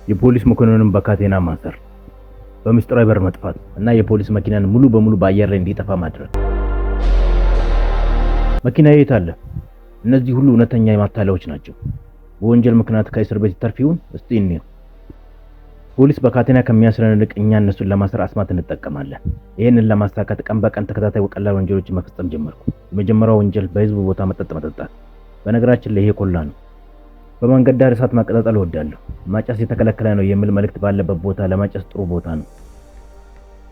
የፖሊስ መኮንንን በካቴና ማሰር፣ በምስጢራዊ በር መጥፋት እና የፖሊስ መኪናን ሙሉ በሙሉ በአየር ላይ እንዲጠፋ ማድረግ። መኪናዬ የት አለ? እነዚህ ሁሉ እውነተኛ የማታለያዎች ናቸው። በወንጀል ምክንያት ከእስር ቤት ይተርፍ ይሆን? እስቲ እንየው። ፖሊስ በካቴና ከሚያስረን ይልቅ እኛ እነሱን ለማሰር አስማት እንጠቀማለን። ይህንን ለማሳካት ቀን በቀን ተከታታይ ቀላል ወንጀሎችን መፈጸም ጀመርኩ። የመጀመሪያው ወንጀል በህዝብ ቦታ መጠጥ መጠጣት። በነገራችን ላይ ይሄ ኮላ ነው። በመንገድ ዳር እሳት ማቀጣጠል እወዳለሁ። ማጨስ የተከለከለ ነው የሚል መልእክት ባለበት ቦታ ለማጨስ ጥሩ ቦታ ነው።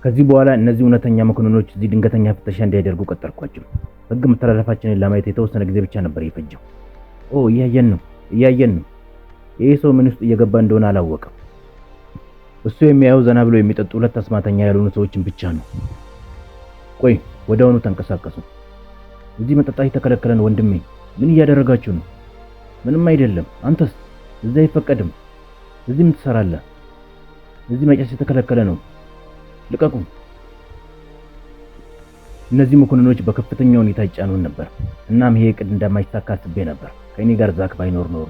ከዚህ በኋላ እነዚህ እውነተኛ መኮንኖች እዚህ ድንገተኛ ፍተሻ እንዲያደርጉ ቀጠርኳቸው። ህግ መተላለፋችንን ለማየት የተወሰነ ጊዜ ብቻ ነበር የፈጀው። ኦ፣ እያየን ነው፣ እያየን ነው። ይህ ሰው ምን ውስጥ እየገባ እንደሆነ አላወቀም። እሱ የሚያየው ዘና ብሎ የሚጠጡ ሁለት አስማተኛ ያልሆኑ ሰዎችን ብቻ ነው። ቆይ፣ ወዲያውኑ ተንቀሳቀሱ። እዚህ መጠጣት የተከለከለ ነው ወንድሜ። ምን እያደረጋችሁ ነው? ምንም አይደለም። አንተስ? እዚህ አይፈቀድም። እዚህ ምን ትሰራለህ? እዚህ መጨስ የተከለከለ ነው። ልቀቁ። እነዚህ መኮንኖች በከፍተኛ ሁኔታ ይጫኑን ነበር። እናም ይሄ እቅድ እንደማይሳካ አስቤ ነበር። ከእኔ ጋር ዛክ ባይኖር ኖሮ፣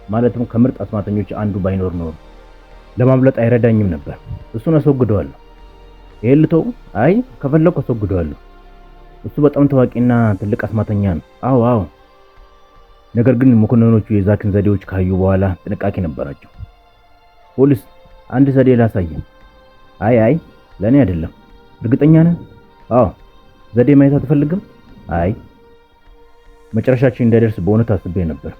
ማለትም ከምርጥ አስማተኞች አንዱ ባይኖር ኖሮ ለማምለጥ አይረዳኝም ነበር። እሱን አስወግደዋለሁ። ይሄን ልተው? አይ፣ ከፈለኩ አስወግደዋለሁ። እሱ በጣም ታዋቂና ትልቅ አስማተኛ ነው። አዎ አዎ። ነገር ግን መኮንኖቹ የዛክን ዘዴዎች ካዩ በኋላ ጥንቃቄ ነበራቸው። ፖሊስ፣ አንድ ዘዴ ላሳየ። አይ አይ፣ ለኔ አይደለም። እርግጠኛ ነህ? አዎ። ዘዴ ማየት አትፈልግም? አይ። መጨረሻችን እንዳይደርስ በእውነት አስቤ ነበር።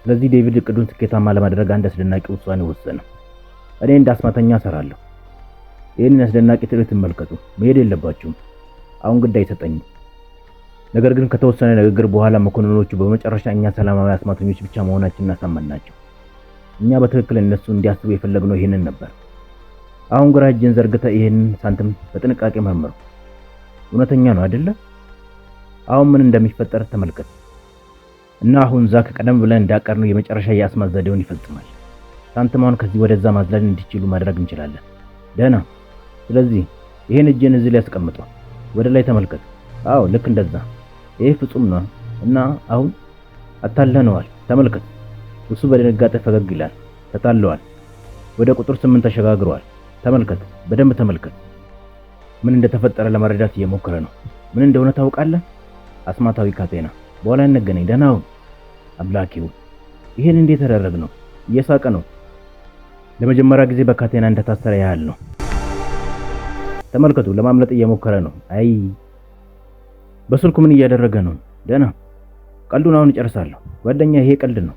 ስለዚህ ዴቪድ እቅዱን ስኬታማ ለማድረግ አንድ አስደናቂ ውሳኔ ወሰነ። እኔ እንደ አስማተኛ እሰራለሁ። ይህንን አስደናቂ ትርኢት ተመልከቱ። መሄድ የለባችሁም። አሁን ግድ አይሰጠኝም። ነገር ግን ከተወሰነ ንግግር በኋላ መኮንኖቹ በመጨረሻ እኛ ሰላማዊ አስማተኞች ብቻ መሆናችንን አሳመንናቸው። እኛ በትክክል እነሱ እንዲያስቡ የፈለግነው ይህንን ነበር። አሁን ግራ እጅን ዘርግተህ ይህንን ሳንቲም በጥንቃቄ መርምረው። እውነተኛ ነው አይደለ? አሁን ምን እንደሚፈጠር ተመልከት። እና አሁን ዛክ ቀደም ብለን እንዳቀድነው የመጨረሻ የአስማት ዘዴውን ይፈጽማል። ሳንቲሟን ከዚህ ወደዛ ማዝለል እንዲችሉ ማድረግ እንችላለን። ደህና። ስለዚህ ይሄን እጅን እዚህ ላይ አስቀምጠው። ወደ ላይ ተመልከት። አዎ፣ ልክ እንደዛ። ይሄ ፍጹም ነው። እና አሁን አታለነዋል። ተመልከት። እሱ በድንጋጤ ፈገግ ይላል። ተታለዋል። ወደ ቁጥር 8 ተሸጋግረዋል። ተመልከት፣ በደንብ ተመልከት። ምን እንደተፈጠረ ለመረዳት እየሞከረ ነው። ምን እንደሆነ ታውቃለህ? አስማታዊ ካቴና። በኋላ እንገናኝ። ደህና ሁን። አምላኬው፣ ይሄን እንዴት ተደረግ ነው? እየሳቀ ነው። ለመጀመሪያ ጊዜ በካቴና እንደታሰረ ያህል ነው። ተመልከቱ፣ ለማምለጥ እየሞከረ ነው። አይ፣ በስልኩ ምን እያደረገ ነው? ደህና፣ ቀልዱን አሁን እጨርሳለሁ። ጓደኛ፣ ይሄ ቀልድ ነው።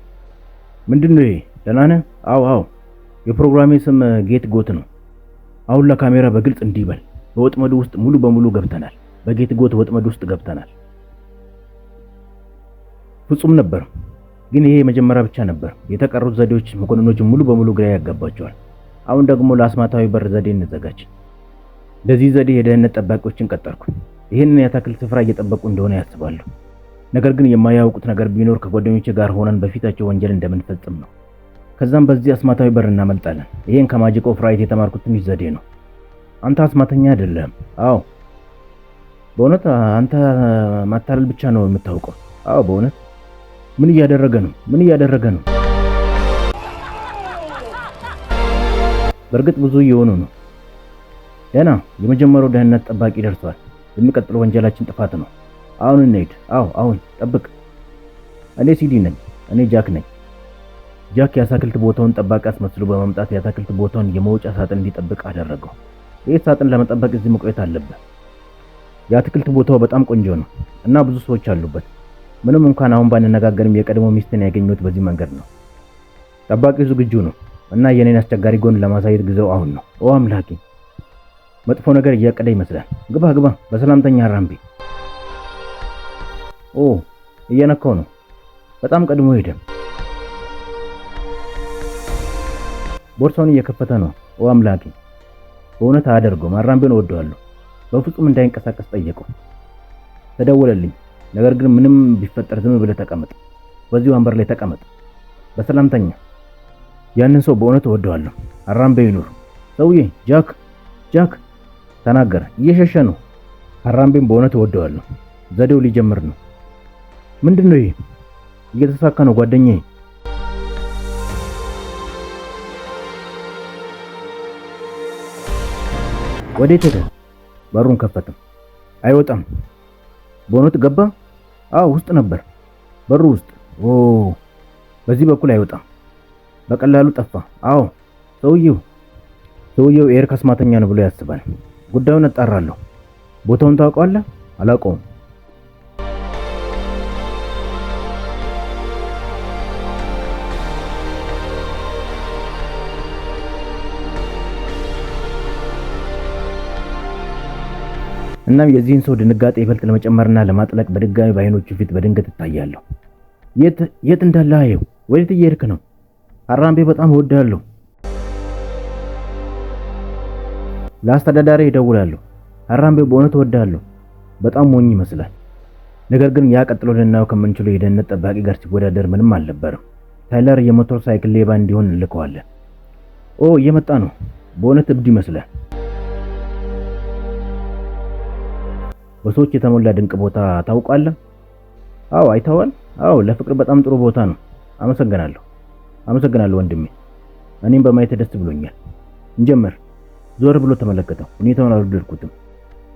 ምንድን ነው ይሄ? ደህና ነህ? አዎ አዎ። የፕሮግራሜ ስም Get Got ነው። አሁን ለካሜራ በግልጽ እንዲህ በል። በወጥመዱ ውስጥ ሙሉ በሙሉ ገብተናል። በ Get Got ወጥመድ ውስጥ ገብተናል። ፍጹም ነበር፣ ግን ይሄ የመጀመሪያ ብቻ ነበር። የተቀሩት ዘዴዎች መኮንኖችን ሙሉ በሙሉ ግራ ያጋባቸዋል። አሁን ደግሞ ለአስማታዊ በር ዘዴ እንዘጋጅ። ለዚህ ዘዴ የደህንነት ጠባቂዎችን ቀጠርኩ። ይህንን የአታክልት ስፍራ እየጠበቁ እንደሆነ ያስባሉ። ነገር ግን የማያውቁት ነገር ቢኖር ከጓደኞቼ ጋር ሆነን በፊታቸው ወንጀል እንደምንፈጽም ነው። ከዛም በዚህ አስማታዊ በር እናመልጣለን። ይሄን ከ Magic of Fright የተማርኩት ትንሽ ዘዴ ነው። አንተ አስማተኛ አይደለህም። አዎ፣ በእውነት አንተ ማታለል ብቻ ነው የምታውቀው። አዎ፣ በእውነት። ምን እያደረገ ነው? ምን እያደረገ ነው? በእርግጥ ብዙ እየሆኑ ነው። ደህና፣ የመጀመሪያው ደህንነት ጠባቂ ደርሷል። የሚቀጥለው ወንጀላችን ጥፋት ነው። አሁን እንሂድ። አዎ፣ አሁን ጠብቅ። እኔ ሲዲ ነኝ። እኔ ጃክ ነኝ። ጃክ የአታክልት ቦታውን ጠባቂ አስመስሎ በመምጣት የአታክልት ቦታውን የመውጫ ሳጥን እንዲጠብቅ አደረገው። ይህ ሳጥን ለመጠበቅ እዚህ መቆየት አለብህ። የአትክልት ቦታው በጣም ቆንጆ ነው እና ብዙ ሰዎች አሉበት። ምንም እንኳን አሁን ባንነጋገርም የቀድሞ ሚስትን ያገኘሁት በዚህ መንገድ ነው። ጠባቂው ዝግጁ ነው እና የኔን አስቸጋሪ ጎን ለማሳየት ጊዜው አሁን ነው። ኦ አምላኬ፣ መጥፎ ነገር እያቀደ ይመስላል። ግባ ግባ፣ በሰላም ተኛ አራምቤ። ኦ፣ እየነካው ነው። በጣም ቀድሞ ሄደ። ቦርሳውን እየከፈተ ነው። ኦ አምላኬ፣ በእውነት አያደርገውም። አራምቤን እወደዋለሁ። በፍጹም እንዳይንቀሳቀስ ጠየቀው። ተደወለልኝ። ነገር ግን ምንም ቢፈጠር ዝም ብለህ ተቀመጥ፣ በዚህ ወንበር ላይ ተቀመጥ፣ በሰላም ተኛ። ያንን ሰው በእውነት እወደዋለሁ። አራምቤ ይኑር። ሰውዬ፣ ጃክ፣ ጃክ ተናገረ። እየሸሸ ነው። አራምቤን በእውነት እወደዋለሁ። ዘዴው ሊጀምር ነው። ምንድን ነው ይሄ? እየተሳካ ነው ጓደኛዬ። ወዴት ሄደ? በሩን ከፈተም። አይወጣም። በእውነት ገባ? አዎ፣ ውስጥ ነበር። በሩ ውስጥ። ኦ፣ በዚህ በኩል አይወጣም። በቀላሉ ጠፋ። አዎ፣ ሰውየው ኤሪክ አስማተኛ ነው ብሎ ያስባል። ጉዳዩን አጣራለሁ። ቦታውን ታውቀዋለህ? አላውቀውም። እናም የዚህን ሰው ድንጋጤ ይበልጥ ለመጨመርና ለማጥለቅ በድጋሚ በአይኖቹ ፊት በድንገት እታያለሁ። የት እንዳለ አየው። ወዴት እየሄድክ ነው? ሀራምቤ በጣም እወድሃለሁ። ለአስተዳዳሪ እደውላለሁ። ሀራምቤ በእውነት እወድሃለሁ። በጣም ሞኝ ይመስላል። ነገር ግን ያ ቀጥሎ ልናየው ከምንችለው የደህንነት ጠባቂ ጋር ሲወዳደር ምንም አልነበረም። ታይለር የሞተር ሳይክል ሌባ እንዲሆን እንልከዋለን። ኦ፣ እየመጣ ነው። በእውነት እብድ ይመስላል። በሰዎች የተሞላ ድንቅ ቦታ ታውቃለህ? አዎ፣ አይተዋል? አዎ፣ ለፍቅር በጣም ጥሩ ቦታ ነው። አመሰግናለሁ። አመሰግናለሁ ወንድሜ። እኔም በማየት ደስ ብሎኛል። እንጀምር። ዞር ብሎ ተመለከተው። ሁኔታውን አልወደድኩትም።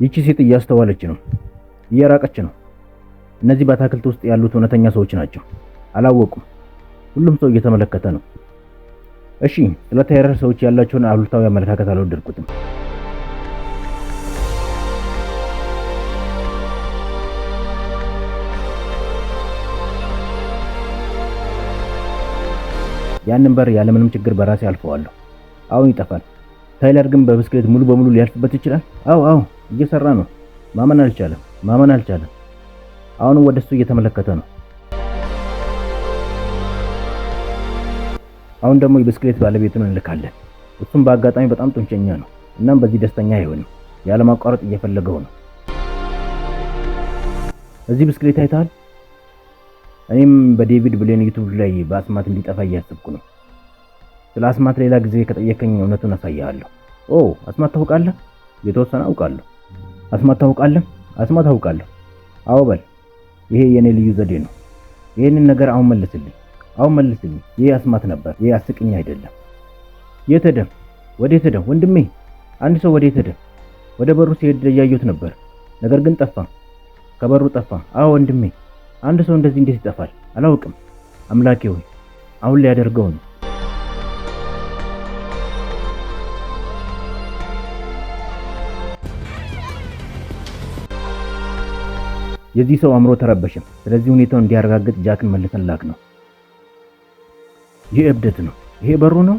ይቺ ሴት እያስተዋለች ነው፣ እየራቀች ነው። እነዚህ በአታክልት ውስጥ ያሉት እውነተኛ ሰዎች ናቸው። አላወቁም። ሁሉም ሰው እየተመለከተ ነው። እሺ፣ ስለ ታይለር ሰዎች ያላቸውን አሉታዊ አመለካከት አልወደድኩትም። ያንን በር ያለምንም ችግር በራሴ አልፈዋለሁ። አሁን ይጠፋል። ታይለር ግን በብስክሌት ሙሉ በሙሉ ሊያልፍበት ይችላል። አዎ አዎ፣ እየሰራ ነው። ማመን አልቻለም። ማመን አልቻለም። አሁንም ወደሱ እየተመለከተ ነው። አሁን ደግሞ የብስክሌት ባለቤቱን እንልካለን። እሱም በአጋጣሚ በጣም ጡንቸኛ ነው። እናም በዚህ ደስተኛ አይሆንም። ያለማቋረጥ እየፈለገው ነው። እዚህ ብስክሌት አይተሃል? እኔም በዴቪድ ብሌን ዩቲዩብ ላይ በአስማት እንዲጠፋ እያሰብኩ ነው። ስለ አስማት ሌላ ጊዜ ከጠየከኝ እውነቱን አሳያለሁ። ኦ፣ አስማት ታውቃለህ? የተወሰነ አውቃለሁ። አስማት ታውቃለህ? አስማት አውቃለሁ። አዎ በል፣ ይሄ የኔ ልዩ ዘዴ ነው። ይሄንን ነገር አሁን መልስልኝ። አሁን መልስልኝ። ይሄ አስማት ነበር። ይሄ አስቂኝ አይደለም። የት ሄደ? ወዴት ሄደ? ወንድሜ፣ አንድ ሰው ወዴት ሄደ? ወደ በሩ ሲሄድ እያየሁት ነበር፣ ነገር ግን ጠፋ። ከበሩ ጠፋ። አዎ ወንድሜ፣ አንድ ሰው እንደዚህ እንዴት ይጠፋል? አላውቅም። አምላኬ ሆይ፣ አሁን ሊያደርገው ነው። የዚህ ሰው አእምሮ ተረበሸ። ስለዚህ ሁኔታውን እንዲያረጋግጥ ጃክን መልሰን ላክ ነው። ይህ እብደት ነው። ይሄ በሩ ነው።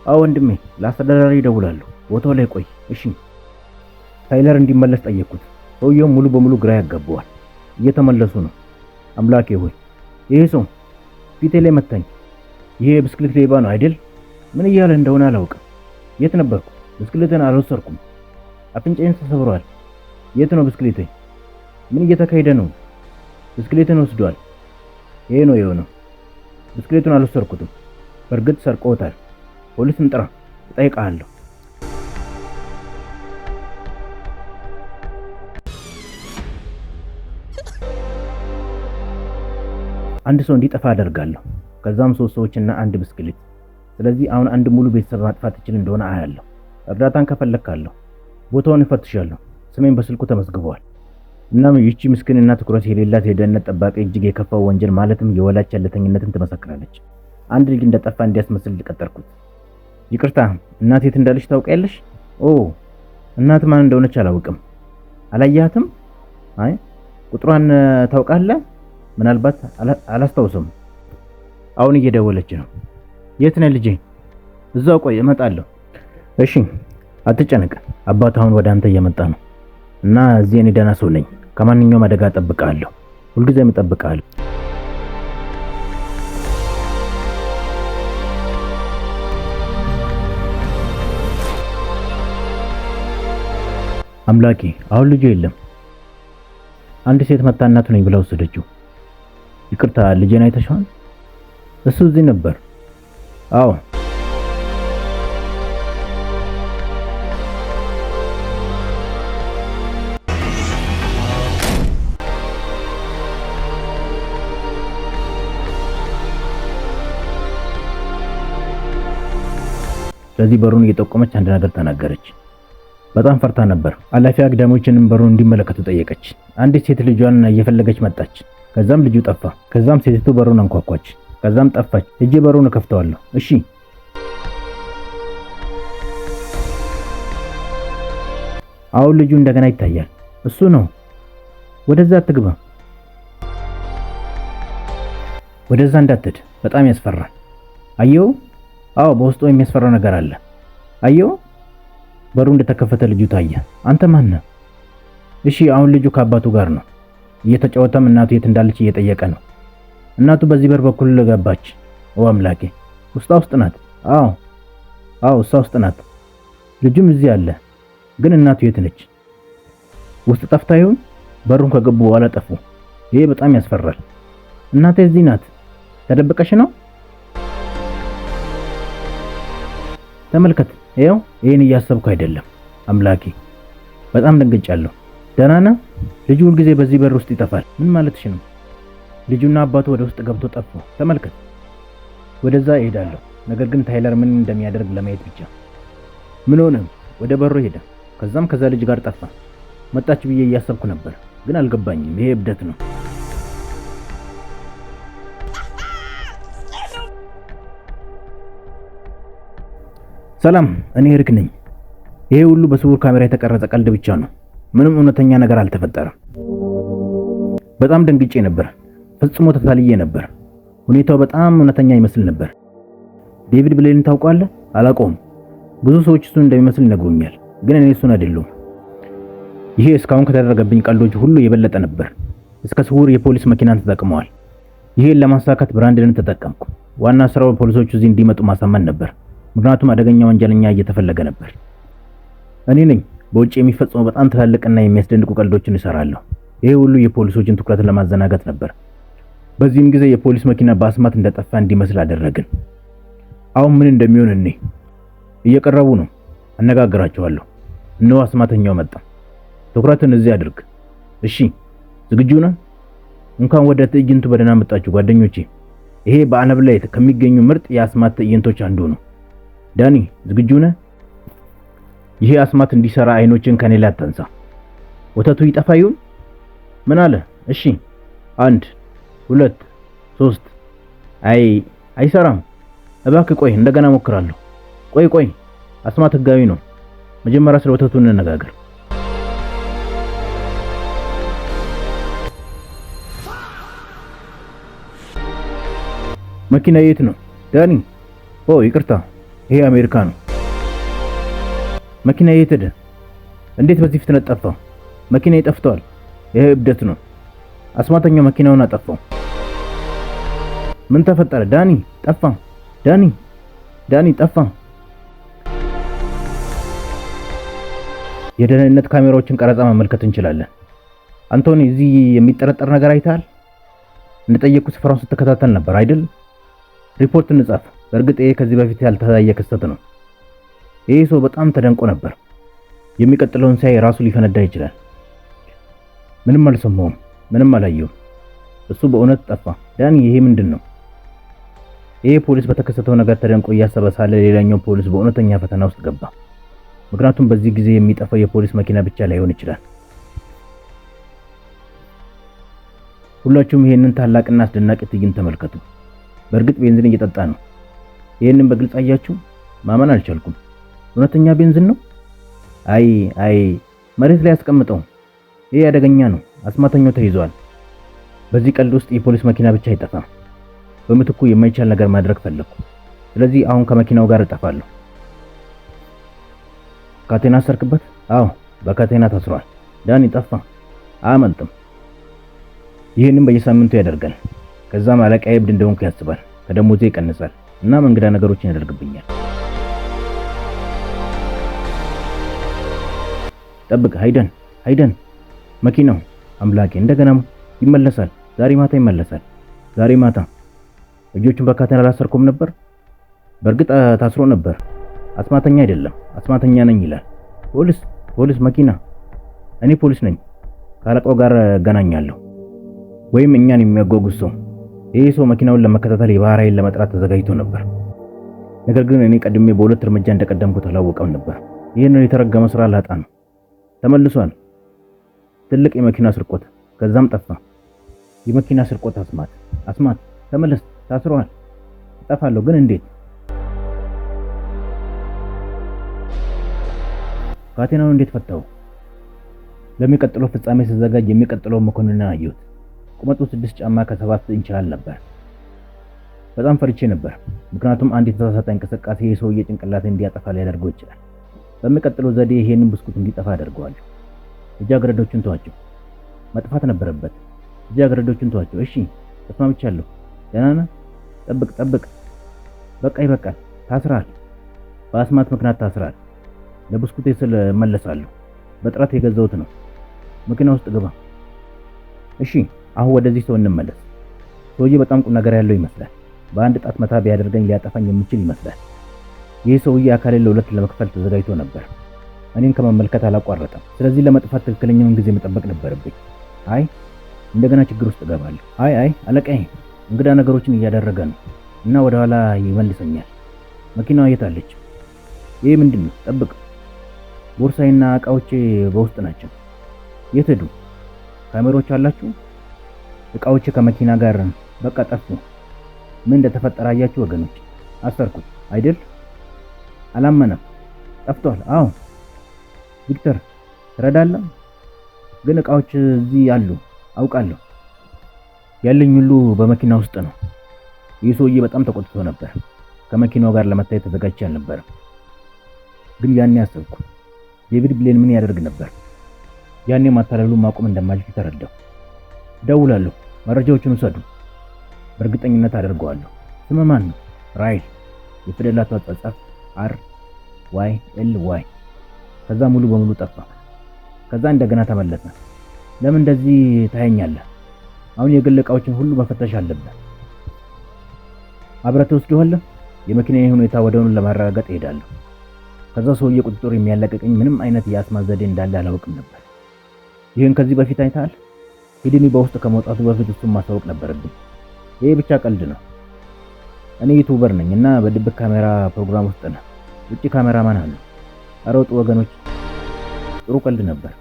አዎ ወንድሜ፣ ለአስተዳዳሪ እደውላለሁ። ቦታው ላይ ቆይ። እሺ። ታይለር እንዲመለስ ጠየቅኩት። ሰውየው ሙሉ በሙሉ ግራ ያጋባዋል። እየተመለሱ ነው። አምላኬ ሆይ፣ ይሄ ሰው ፊቴ ላይ መታኝ። ይሄ የብስክሌት ሌባ ነው አይደል? ምን እያለ እንደሆነ አላውቅም። የት ነበርኩ? ብስክሌትን አልወሰድኩም። አፍንጫዬን ተሰብሯል። የት ነው ብስክሌቴ? ምን እየተካሄደ ነው? ብስክሌትን ወስዷል። ይሄ ነው የሆነው። ብስክሌቱን አልወሰድኩትም። በእርግጥ ሰርቆታል። ፖሊስን ጥራ፣ እጠይቅሃለሁ። አንድ ሰው እንዲጠፋ አደርጋለሁ። ከዛም 3 ሰዎችና አንድ ብስክሌት። ስለዚህ አሁን አንድ ሙሉ ቤተሰብ ማጥፋት እችል እንደሆነ አያለሁ። እርዳታን ከፈለግካለሁ። ቦታውን እፈትሻለሁ። ስሜን በስልኩ ተመዝግበዋል። እናም ይቺ ምስኪንና ትኩረት የሌላት የደህንነት ጠባቂ እጅግ የከፋው ወንጀል ማለትም የወላጅ ቸልተኝነትን ትመሰክራለች። አንድ ልጅ እንደጠፋ እንዲያስመስል ቀጠርኩት። ይቅርታ፣ እናት የት እንዳለች ታውቂያለሽ? ኦ፣ እናት ማን እንደሆነች አላውቅም። አላያትም? አይ፣ ቁጥሯን ታውቃለህ? ምናልባት አላስታውስም። አሁን እየደወለች ነው። የት ነህ ልጄ? እዛው ቆይ፣ እመጣለሁ። እሺ፣ አትጨነቅ። አባት አሁን ወደ አንተ እየመጣ ነው እና እዚህ እኔ ደህና ሰው ነኝ። ከማንኛውም አደጋ እጠብቅሃለሁ። ሁልጊዜም እጠብቅሃለሁ። አምላኬ፣ አሁን ልጁ የለም። አንድ ሴት መታ እናቱ ነኝ ብላ ወሰደችው። ይቅርታ፣ ልጄን አይተሽዋል? እሱ እዚህ ነበር። አዎ። ስለዚህ በሩን እየጠቆመች አንድ ነገር ተናገረች። በጣም ፈርታ ነበር። አላፊ አግዳሚዎችንም በሩን እንዲመለከቱ ጠየቀች። አንዲት ሴት ልጇን እየፈለገች መጣች። ከዛም ልጁ ጠፋ። ከዛም ሴቲቱ በሩን አንኳኳች። ከዛም ጠፋች። ሄጄ በሩን እከፍተዋለሁ። እሺ። አሁን ልጁ እንደገና ይታያል። እሱ ነው። ወደዛ አትግባ። ወደዛ እንዳትሄድ፣ በጣም ያስፈራል። አየው? አዎ፣ በውስጡ የሚያስፈራው ነገር አለ። አየው? በሩ እንደተከፈተ ልጁ ታየ። አንተ ማን ነህ? እሺ፣ አሁን ልጁ ከአባቱ ጋር ነው። እየተጫወተም እናቱ የት እንዳለች እየጠየቀ ነው። እናቱ በዚህ በር በኩል ገባች። ኦ አምላኬ፣ ውስጣ ውስጥ ናት። አዎ አዎ፣ እሷ ውስጥ ናት። ልጁም እዚህ አለ። ግን እናቱ የት ነች? ውስጥ ጠፍታ ይሆን? በሩን ከገቡ በኋላ ጠፉ። ይሄ በጣም ያስፈራል። እናቴ እዚህ ናት። ተደብቀሽ ነው? ተመልከት፣ ይኸው። ይሄን እያሰብኩ አይደለም። አምላኬ፣ በጣም ደንግጫለሁ። ደህና ነህ? ልጁ ሁልጊዜ በዚህ በር ውስጥ ይጠፋል። ምን ማለትሽ ነው? ልጁና አባቱ ወደ ውስጥ ገብቶ ጠፉ። ተመልከት። ወደዛ እሄዳለሁ፣ ነገር ግን ታይለር ምን እንደሚያደርግ ለማየት ብቻ። ምን ሆነ? ወደ በሩ ሄደ። ከዛም ከዛ ልጅ ጋር ጠፋ። መጣች ብዬ እያሰብኩ ነበር፣ ግን አልገባኝም። ይሄ እብደት ነው። ሰላም፣ እኔ ኤሪክ ነኝ። ይሄ ሁሉ በስውር ካሜራ የተቀረጸ ቀልድ ብቻ ነው። ምንም እውነተኛ ነገር አልተፈጠረም። በጣም ደንግጬ ነበር። ፈጽሞ ተታልዬ ነበር። ሁኔታው በጣም እውነተኛ ይመስል ነበር። ዴቪድ ብሌንን ታውቀዋለህ? አላውቀውም። ብዙ ሰዎች እሱን እንደሚመስል ይነግሩኛል፣ ግን እኔ እሱን አይደለሁም። ይሄ እስካሁን ከተደረገብኝ ቀልዶች ሁሉ የበለጠ ነበር። እስከ ስውር የፖሊስ መኪናን ተጠቅመዋል። ይሄን ለማሳካት ብራንድንን ተጠቀምኩ። ዋና ስራው ፖሊሶቹ እዚህ እንዲመጡ ማሳመን ነበር፣ ምክንያቱም አደገኛ ወንጀለኛ እየተፈለገ ነበር። እኔ ነኝ በውጭ የሚፈጸሙ በጣም ትላልቅና የሚያስደንቁ ቀልዶችን እሰራለሁ። ይሄ ሁሉ የፖሊሶችን ትኩረት ለማዘናጋት ነበር። በዚህም ጊዜ የፖሊስ መኪና በአስማት እንደጠፋ እንዲመስል አደረግን። አሁን ምን እንደሚሆን እኔ እየቀረቡ ነው። አነጋግራቸዋለሁ። እነሆ አስማተኛው መጣ። ትኩረትን እዚህ አድርግ። እሺ፣ ዝግጁ ነህ? እንኳን ወደ ትዕይንቱ በደህና መጣችሁ ጓደኞቼ። ይሄ በዓለም ላይ ከሚገኙ ምርጥ የአስማት ትዕይንቶች አንዱ ነው። ዳኒ፣ ዝግጁ ነህ? ይሄ አስማት እንዲሰራ አይኖችን ከኔ ላይ አታንሳ። ወተቱ ይጠፋ ይሁን? ምን አለ? እሺ፣ 1 2 3። አይ አይሰራም። እባክህ ቆይ፣ እንደገና ሞክራለሁ። ቆይ ቆይ፣ አስማት ህጋዊ ነው። መጀመሪያ ስለ ወተቱ እንነጋገር። መኪና የት ነው ዳኒ? ኦ ይቅርታ፣ ይሄ አሜሪካ ነው። መኪና የት ሄደ? እንዴት በዚህ ፍጥነት ጠፋ? መኪና ጠፍቷል። ይሄ እብደት ነው። አስማተኛው መኪናውን አጠፋው። ምን ተፈጠረ? ዳኒ ጠፋ። ዳኒ ዳኒ ጠፋ። የደህንነት ካሜራዎችን ቀረጻ መመልከት እንችላለን። አንቶኒ፣ እዚህ የሚጠረጠር ነገር አይተሃል? እንደጠየቅኩ ስፍራውን ስትከታተል ነበር አይደል? ሪፖርት እንጻፍ። በእርግጥ ይሄ ከዚህ በፊት ያልታየ ክስተት ነው። ይሄ ሰው በጣም ተደንቆ ነበር። የሚቀጥለውን ሲያይ ራሱ ሊፈነዳ ይችላል። ምንም አልሰማሁም፣ ምንም አላየሁም። እሱ በእውነት ጠፋ። ዳኒ፣ ይሄ ምንድን ነው? ይሄ ፖሊስ በተከሰተው ነገር ተደንቆ እያሰበ ሳለ ሌላኛው ፖሊስ በእውነተኛ ፈተና ውስጥ ገባ። ምክንያቱም በዚህ ጊዜ የሚጠፋው የፖሊስ መኪና ብቻ ላይሆን ይችላል። ሁላችሁም ይሄንን ታላቅና አስደናቂ ትዕይንት ተመልከቱ። በእርግጥ ቤንዚን እየጠጣ ነው። ይሄንን በግልጽ አያችሁ? ማመን አልቻልኩም። እውነተኛ ቤንዚን ነው? አይ አይ፣ መሬት ላይ አስቀምጠው። ይሄ አደገኛ ነው። አስማተኛው ተይዟል። በዚህ ቀልድ ውስጥ የፖሊስ መኪና ብቻ አይጠፋም። በምትኩ የማይቻል ነገር ማድረግ ፈለግኩ። ስለዚህ አሁን ከመኪናው ጋር እጠፋለሁ። ካቴና አሰርክበት? አዎ፣ በካቴና ታስሯል። ዳኒ ጠፋ፣ አያመልጥም። ይህንም በየሳምንቱ ያደርጋል። ከዛም አለቃዬ እብድ እንደሆንኩ ያስባል። ከደሞዜ ይቀንሳል እና እንግዳ ነገሮችን ያደርግብኛል። ጠብቅ፣ ሃይደን ሃይደን፣ መኪናው። አምላኬ፣ እንደገና ይመለሳል። ዛሬ ማታ ይመለሳል። ዛሬ ማታ። እጆቹን በካቴና አላሰርኩም ነበር። በእርግጥ ታስሮ ነበር። አስማተኛ አይደለም፣ አስማተኛ ነኝ ይላል። ፖሊስ ፖሊስ፣ መኪና። እኔ ፖሊስ ነኝ። ካለቃው ጋር እገናኛለሁ። ወይም እኛን የሚያጓጉዝ ሰው። ይህ ሰው መኪናውን ለመከታተል የባህር ኃይል ለመጥራት ተዘጋጅቶ ነበር። ነገር ግን እኔ ቀድሜ በሁለት እርምጃ እንደቀደምኩት አላወቀም ነበር። ይህንን የተረገመ ስራ ላጣ ነው። ተመልሷል። ትልቅ የመኪና ስርቆት፣ ከዛም ጠፋ። የመኪና ስርቆት አስማት፣ አስማት፣ ተመለስ፣ ታስሯል። እጠፋለሁ፣ ግን እንዴት? ካቴናውን እንዴት ፈታው? ለሚቀጥለው ፍጻሜ ስዘጋጅ የሚቀጥለው መኮንን አየሁት። ቁመቱ 6 ጫማ ከ7 ኢንች ያህል ነበር። በጣም ፈርቼ ነበር፣ ምክንያቱም አንድ የተሳሳተ እንቅስቃሴ የሰውዬ ጭንቅላት እንዲያጠፋ ሊያደርገው ይችላል። በሚቀጥለው ዘዴ ይሄንን ብስኩት እንዲጠፋ አደርገዋለሁ። ልጃገረዶቹን ተዋቸው። መጥፋት ነበረበት። ልጃገረዶቹን ተዋቸው። እሺ፣ ተስማምቻለሁ። ደህና ነህ? ጠብቅ ጠብቅ። በቃ ይበቃል። ታስራል። በአስማት ምክንያት ታስራል። ለብስኩቴ ስል እመለሳለሁ። በጥረት የገዛሁት ነው። መኪና ውስጥ ግባ። እሺ፣ አሁን ወደዚህ ሰው እንመለስ። ሰውዬ በጣም ቁም ነገር ያለው ይመስላል። በአንድ ጣት መታ ቢያደርገኝ ሊያጠፋኝ የሚችል ይመስላል። ይህ ሰውዬ አካሌን ለሁለት ለመክፈል ተዘጋጅቶ ነበር። እኔን ከመመልከት አላቋረጠም። ስለዚህ ለመጥፋት ትክክለኛውን ጊዜ መጠበቅ ነበረብኝ። አይ እንደገና ችግር ውስጥ እገባለሁ። አይ አይ አለቃዬ እንግዳ ነገሮችን እያደረገ ነው እና ወደ ኋላ ይመልሰኛል። መኪናዋ የት አለች? ይህ ምንድን ነው? ጠብቅ። ቦርሳዬና እቃዎቼ በውስጥ ናቸው። የት ሄዱ? ካሜሮች አላችሁ? እቃዎቼ ከመኪና ጋር በቃ ጠፉ። ምን እንደተፈጠረ አያችሁ ወገኖች? አሰርኩት አይደል? አላመነም። ጠፍቷል። አዎ ቪክተር ትረዳለህ? ግን እቃዎች እዚህ አሉ አውቃለሁ። ያለኝ ሁሉ በመኪና ውስጥ ነው። ይህ ሰውዬ በጣም ተቆጥቶ ነበር። ከመኪናው ጋር ለመታየት ተዘጋጅቼ አልነበረም። ግን ያኔ አሰብኩ፣ ዴቪድ ብሌን ምን ያደርግ ነበር? ያኔ ማታለሉን ማቆም እንደማልችል ተረዳሁ። እደውላለሁ፣ መረጃዎቹን ውሰዱ። በእርግጠኝነት አደርገዋለሁ። ስምህ ማን ነው? ራይል። የፊደላቱ አጻጻፍ R Y L Y። ከዛ ሙሉ በሙሉ ጠፋ። ከዛ እንደገና ተመለሰ። ለምን እንደዚህ ታየኛለህ? አሁን የግል እቃዎችን ሁሉ መፈተሽ አለብህ። አብረህ ትወስደዋለህ። የመኪናዬን ሁኔታ ወዲያውኑ ለማረጋገጥ እሄዳለሁ። ከዛ ሰውዬ ቁጥጥር የሚያለቅቀኝ ምንም አይነት የአስማት ዘዴ እንዳለ አላውቅም ነበር። ይህን ከዚህ በፊት አይተሃል? ሂድኒ በውስጥ ከመውጣቱ በፊት እሱን ማሳወቅ ነበረብኝ። ይሄ ብቻ ቀልድ ነው። እኔ YouTuber ነኝ እና በድብቅ ካሜራ ፕሮግራም ውስጥ ነህ። ውጪ ካሜራማን አለ። ኧረ ውጡ ወገኖች። ጥሩ ቀልድ ነበር።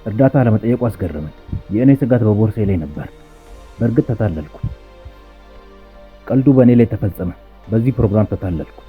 እርዳታ ለመጠየቁ አስገረመኝ። የእኔ ስጋት በቦርሳዬ ላይ ነበር። በእርግጥ ተታለልኩ። ቀልዱ በእኔ ላይ ተፈጸመ። በዚህ ፕሮግራም ተታለልኩ።